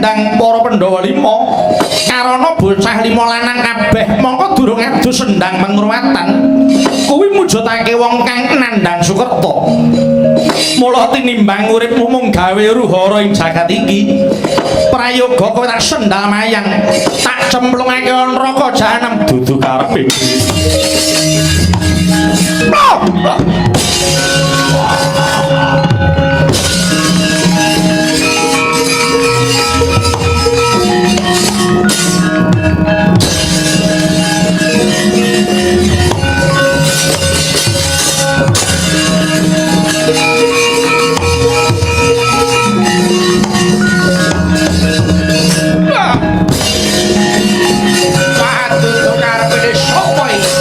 Ndang para Pandhawa lima karana bocah lima lanang kabeh mongko durung adus sendang mangruwatan kuwi mujudake wong kang nandhang sukerta. Mula tinimbang uripmu mung gawe ruhara ing jagat iki, prayoga kowe tak sendal mayang, tak cemplungake neraka jahanam dudu karepe. Dudu karepe sapa iki?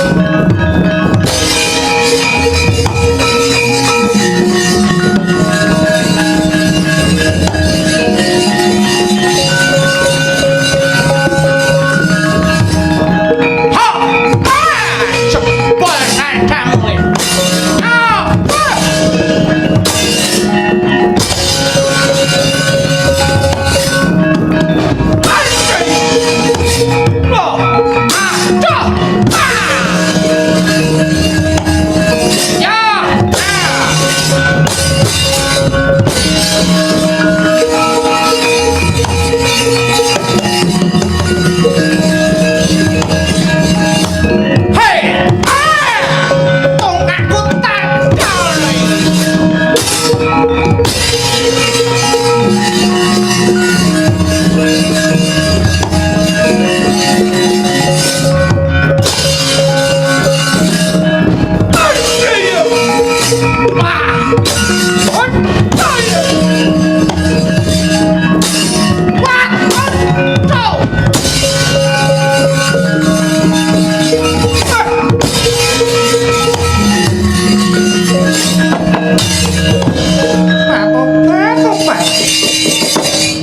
Ha! Ah! Jebol sandamu. Ah! Ah! Hei! Ah! Tongkatku tangkal.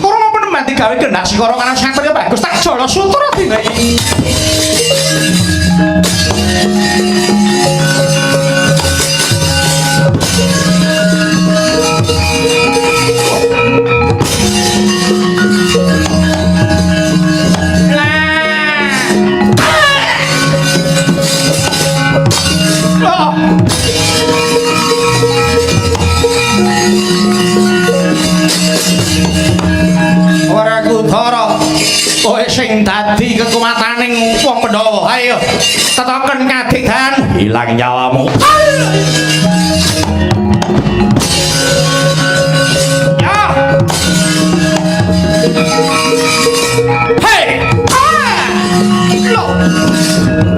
Ora apa neman digawe gendak sikara karo satria bagus tak jala sutra dina iki. Lah. Ora Kudara, kowe sing dadi kekuwataning wong Pandhawa. Ayo, tetoken kadigdan, ilang nyawamu. Ya. Hei! Ah! Lo!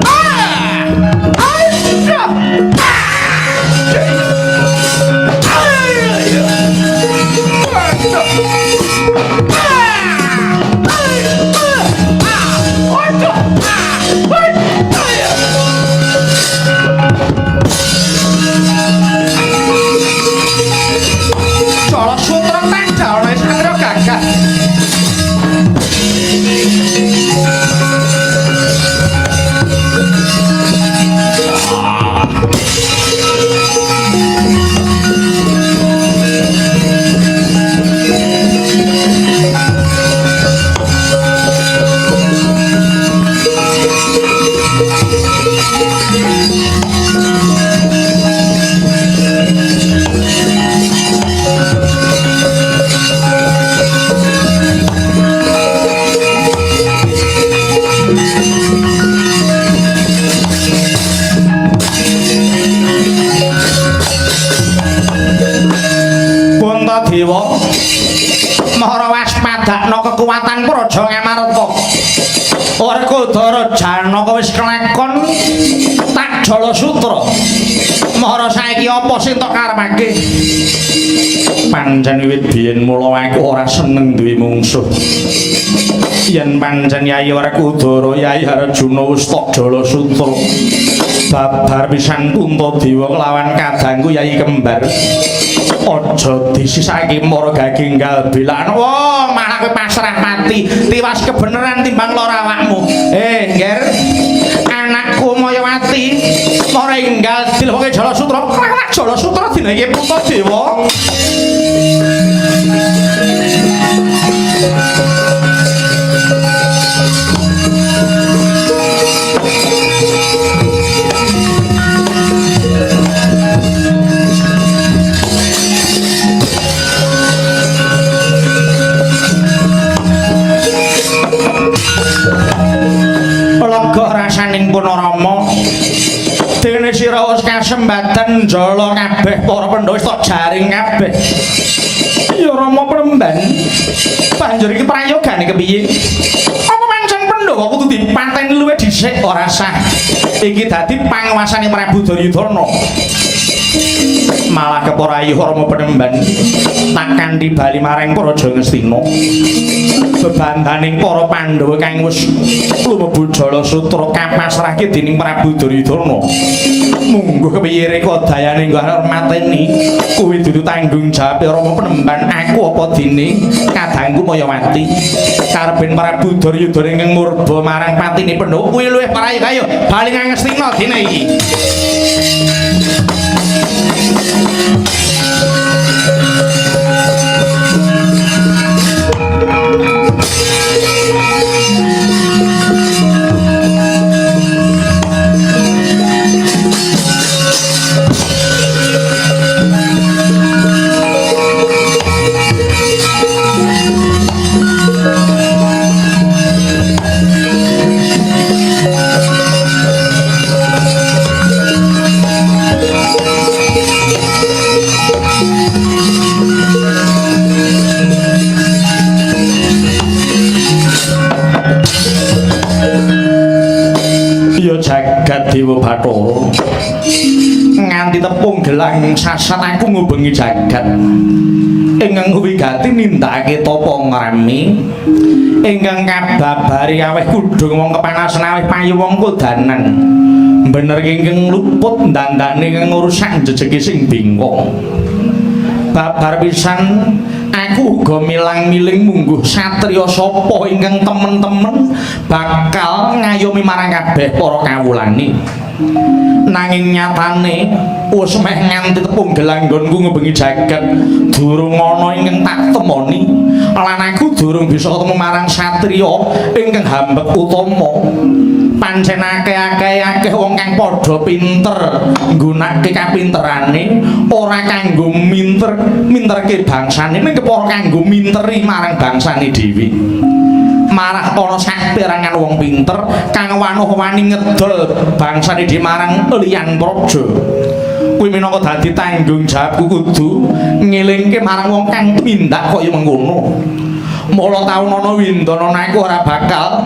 Ah! Ah! Jala sutra tandha ana satria gagah. Puntadewa Mahara waspadakna kekuatan Praja Ngamarta. Werkudara Janaka wis kelakon tak jala sutra. Mahara saiki apa sing tok karepake? Pancen wiwit biyen mula aku ora seneng duwe mungsuh. Yen pancen Yayi Werkudara, Yayi Arjuna wis tok jala sutra. Babar pisan Puntadewa kelawan kadangku Yayi Kembar. Aja disisake mara gagenggal belaan. Wah, malah kowe pasrah mati. Tiwas kebeneran timbang lara awakmu. Ngger. Anakku Mayawati mara enggal dilepoke Jala Sutra. Kelak Jala Sutra dina iki Puntadewa. Lega rasaning Punarama. Dene sira wis kasembadan njala kabeh para Pandhawa wis tok jaring kabeh. Ya Rama Premban, banjur iki prayogane kepiye? Apa pancen Pandhawa kudu dipateni luwih dhisik? Ora sah. Iki dadi panguwasane Prabu Duryudana. Malah kepara ayuh Rama Premban tak kanthi bali marang Praja Ngastina. Bebandaning para Pandhawa kang wis lumebu jala sutra kapasrahke dening Prabu Duryudana. Mungguh kepiye reka dayane nggo arep mateni kuwi dudu tanggung jawab Rama Penemban aku apa dene kadangku Mayawati. Karepen Prabu Duryudana ingkang murba marang patine Pandhawa kuwi luwih prayoga. Ayo bali nang Ngastina dene iki. Ya jagat Dewa Bathara, nganti tepung gelang sasat aku ngubengi jagat. Ingkang wigati nindakake tapa ngrami ingkang kababari aweh kudung wong kepanasan aweh payu wong kodanan. Bener ingkang luput dandane ingkang ngrusak jejege sing bingkong. Babar pisan aku uga milang-miling mungguh satriya sapa ingkang temen-temen bakal ngayomi marang kabeh para kawulane. Nanging nyatane wis meh nganti tepung gelanggonku ngubengi jagat durung ana ingkang tak temoni lan aku durung bisa ketemu marang satriya ingkang hambek utama. Pancen akeh-akeh akeh wong kang padha pinter nggunakake kapinterane ora kanggo minter minterke bangsane ning kepara kanggo minteri marang bangsane dhewe. Marah ana saperangan wong pinter kang wanuh-wani ngedol bangsane dhewe marang liyan praja. Kuwi minangka dadi tanggung jawabku kudu ngelingke marang wong kang tumindak kaya mengkono. Mula taun ana windana aku ora bakal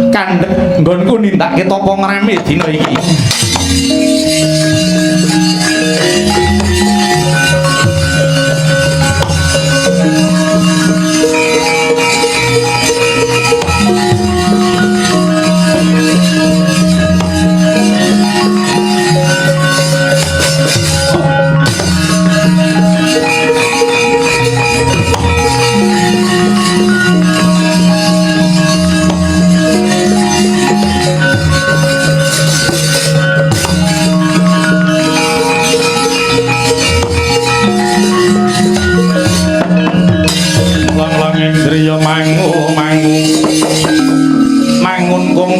kandhek nggonku nindakake tapa ngrame dina iki.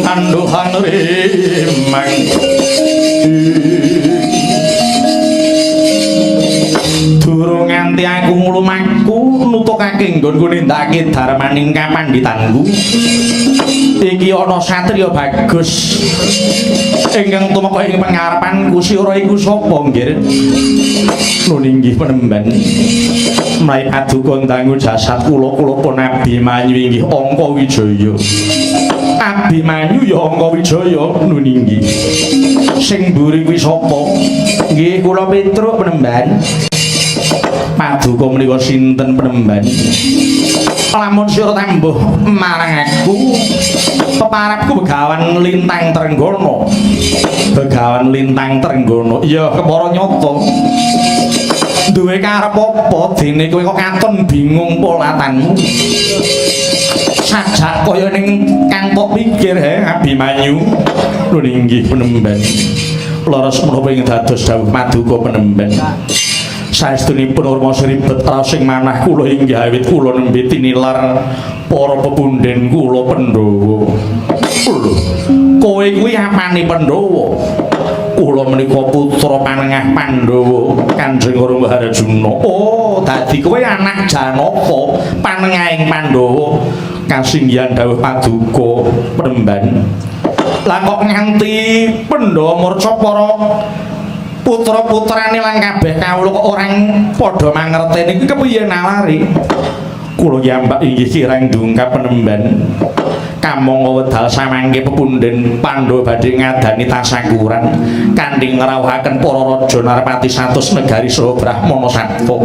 Tanduhan rimang durung nganti aku nglumaku nutukake nggonku nindakake darmaning kapandhitanku. Iki ana satriya bagus ingkang tumeka ing pangarepanku. Sira iku sapa nggir? Nun inggih penemban. Mlayu paduka ndangu jasad kula kula pun Abimanyu inggih Angka Wijaya. Abimanyu ya Angka Wijaya nun inggih. Sing mburi kuwi sapa? Nggih kula Petruk penemban. Paduka menika sinten penemban? Lamun sira tambuh marang aku, peparapku Begawan Lintang Trenggana. Begawan Lintang Trenggana. Ya kepara nyata. Duwe karep apa dene kowe kok katon bingung polatanmu? Sajak kaya ning kang tok pikir he Abimanyu. Lho inggih penemban. Leres menapa ing dados dawuh paduka penemban. Saestunipun urma sribet raos ing manah kula inggih awit kula nembe tinilar Para pepundhen kula Pandhawa. Lho, kowe kuwi apane Pandhawa? Kula menika putra panengah Pandhawa, Kanjeng Rama Arjuna. Oh, dadi kowe anak Janaka, panengahing Pandhawa. Kasinggihan dawuh paduka Premban. Lah kok nganti Pandhawa murca para putra-putrane lan kabeh kawula kok ora padha mangerteni iki kepiye nalari? Kula yambak inggih kirang dungkap penemban. Kamangka wedal samangke pepundhen Pandhawa badhe ngadani tasakuran kanthi ngrawuhaken para raja narpati 100 negari saha brahmana satwa.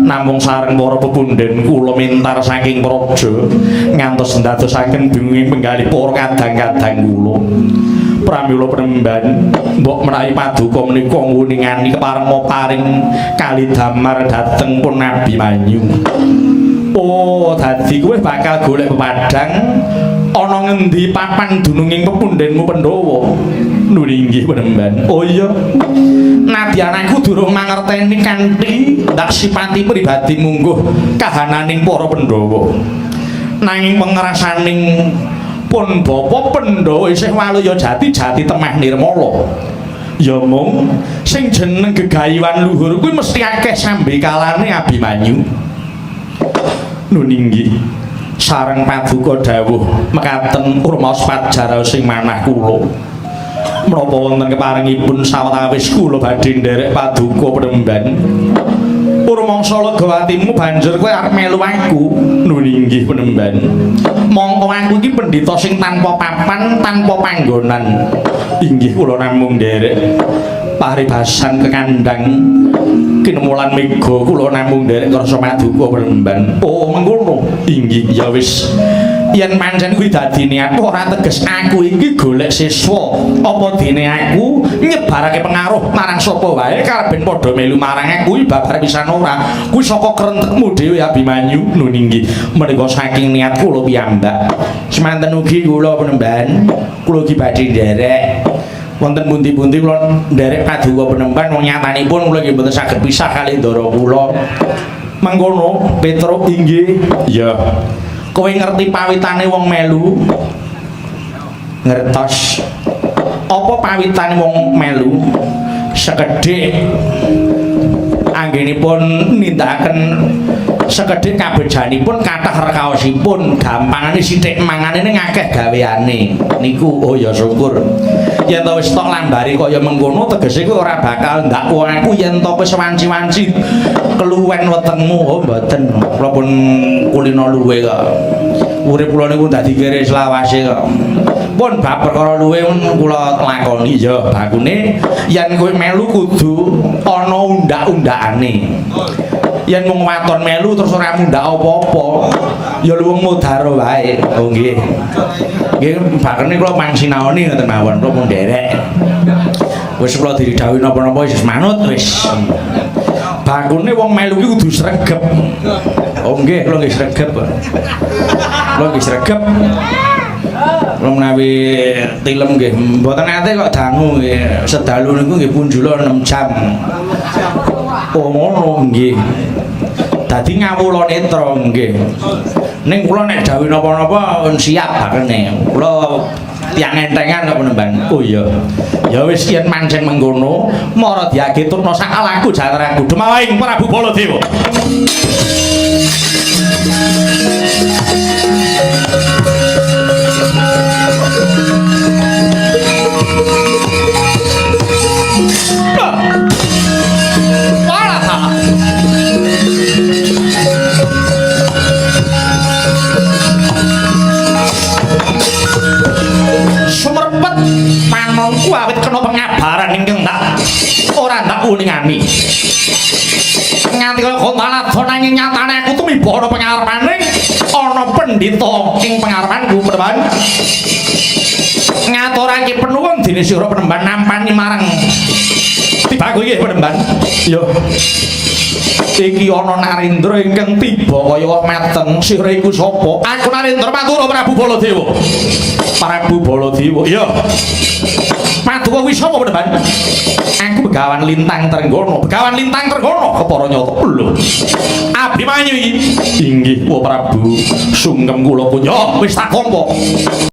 Namung sareng para pepundhen kula mintar saking praja ngantos ndadosaken bingunging penggalih para kadang-kadang kula. Pramila penemban, mbok menawi paduka menika nguningani keparenga paring kalidamar dhateng pun Abimanyu. Oh, dadi kowe bakal golek pepadang ana ngendi papan dununging pepundhenmu Pandhawa? Nuli inggih penemban. Oh iya. Nadyan aku durung mangerteni kanthi ndak sipati pribadi mungguh kahananing para Pandhawa. Nanging pengrasaning pun bapa Pandhawa isih waluya jati jati temah nirmala. Ya mung sing jeneng gegayuhan luhur kuwi mesti akeh sambekalane Abimanyu. Nun inggih sareng paduka dawuh mekaten rumaos pajaraos sing manah kula. Menapa wonten keparengipun sawetawis kula badhe nderek paduka penemban. Rumangsa lega atimu banjur kowe arep melu aku. Nun inggih penemban. Mongko aku iki pendhita sing tanpa papan, tanpa panggonan. Inggih kula namung nderek paribasan kekandang kinemulan mega kula namung nderek kersa paduka penemban. Oh mengkono. Inggih ya wis. Yen pancen kuwi dadi niatmu ora teges aku iki golek siswa, apa dene aku nyebarake pengaruh marang sapa wae karep ben padha melu marang aku iki babar pisan ora. Kuwi saka krentekmu dhewe Abimanyu. Nun inggih menika saking niat kula piyambak. Semanten ugi kula penemban, kula ugi badhe nderek wonten pundi-pundi kula nderek paduka penemban wong nyatanipun kula nggih mboten saged pisah kali ndara kula. Mangkono Petruk inggih. Ya. Kowe ngerti pawitane wong melu? Ngertos. Apa pawitane wong melu? Sekedhik anggenipun nindakaken sekedhik kabejanipun kathah rekaosipun, gampangane sithik mangane ning akeh gaweane. Niku oh ya syukur. Yen to wis tok lambari kaya mengkono tegese kowe ora bakal ndakwa aku yen to wis wanci-wanci keluwen wetengmu. Oh mboten. Kula pun kulino luwe kok. Urip kula niku dadi kere selawase kok. Pun bab perkara luwe kula lakoni ya bakune yen kowe melu kudu ana undak-undakane. Yen wong waton melu terus ora mundak apa-apa ya luwung mudara wae. Oh nggih. Nggih bakene kula pangsinaoni ngoten mawon, kula pun nderek. Wis kula didhawuhi napa-napa wis manut wis. Bakune wong melu iki kudu sregep. Oh nggih, kula nggih sregep. Kula nggih sregep. Kula menawi tilem nggih mboten nate kok dangu nggih. Sedalu niku nggih punjula 6 jam. Oh ngono nggih. Dadi ngawula netra nggih. Ning kula nek dawuh napa-napa siap bakene. Kula tiyang entengan kok penemban. Oh iya. Ya wis yen pancen mengkono, mara diagetutna sak laku jataraku. Dumawaing Prabu Baladewa. Walah. Sumerpet panonku awit kena pengabaran ingkang tak ora tak uningani. Nganti kaya gontaladon nanging nyatane aku tumiba ana pengarepane ana pendhita ing pengarepanku, Penemban. Ngaturake penuwun dene sira Penemban nampani marang tibaku iki Penemban. Yo. Iki ana Narendra ingkang tiba kaya mateng. Sira iku sapa? Aku Narendra Mathura Prabu Baladewa. Prabu Baladewa. Iya. Paduka kuwi sapa Penemban? Aku Begawan Lintang Trenggono. Begawan Lintang Trenggono kepara nyata. Lho. Abimanyu iki. Inggih, Wa Prabu. Sungkem kula kunyo wis tak tampa.